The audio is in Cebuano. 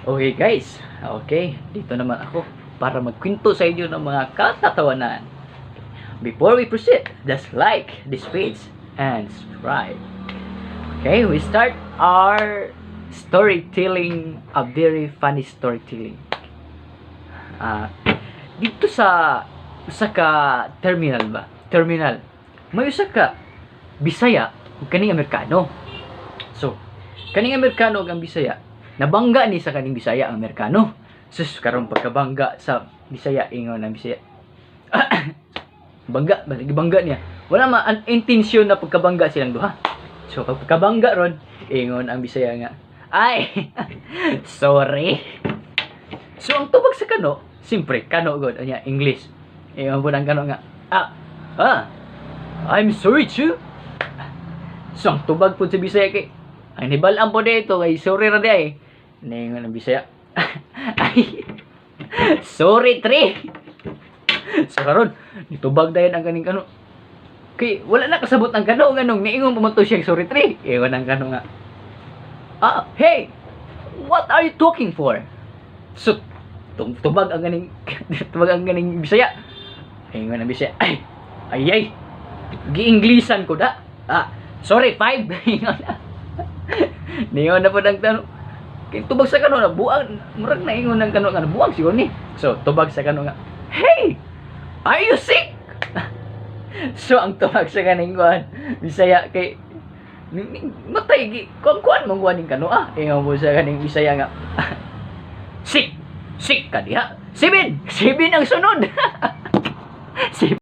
Okay guys, okay, dito naman ako para magkwento sa inyo ng mga katatawanan. Before we proceed, just like this page and subscribe. Okay, we start our storytelling, a very funny storytelling. Dito sa usa ka terminal ba? Terminal. May usa ka Bisaya ug kaning Amerikano. So, kaning Amerikano ug ang Bisaya, nabangga ni sa kaning Bisaya ang Amerikano. Sus, karon pagkabangga sa Bisaya, ingon ang Bisaya. Bangga, ba gibangga niya. Wala ma ang intensyon na pagkabangga silang duha. So pagkabangga ron, ingon ang Bisaya nga, "Ay, sorry." So ang tubag sa kano, siyempre kano gud nya English. Ingon pud ang kano nga, "Ah, I'm sorry too." So ang tubag pud sa Bisaya kay ang nibal-an po dito kay sorry ra di ay. Ningon ang Bisaya, "Ay, sorry three." So karon, nitubag dayon ang kaning kano. Kay wala na kasabot ang kano nganong niingon pa man to siya sorry three. Ingon ang kano nga, "Ah, hey, what are you talking for?" So tubag ang ganing Bisaya. Ingon ang Bisaya, "Ay, ay ay, gi-Inglesan ko da. Ah, sorry five." Ingon na. Ningon na pud ang tanong. Kay tubag sa kano na buang, murag na ingon ng kano nga buang siguro ni. So tubag sa kano nga, "Hey, are you sick?" So ang tubag sa kaning kuan Bisaya kay matay gi kuan kuan man kuan ning kano ah. Ingon mo sa kaning Bisaya nga, "Sick, sick ka diha. Seven, seven ang sunod." Seven.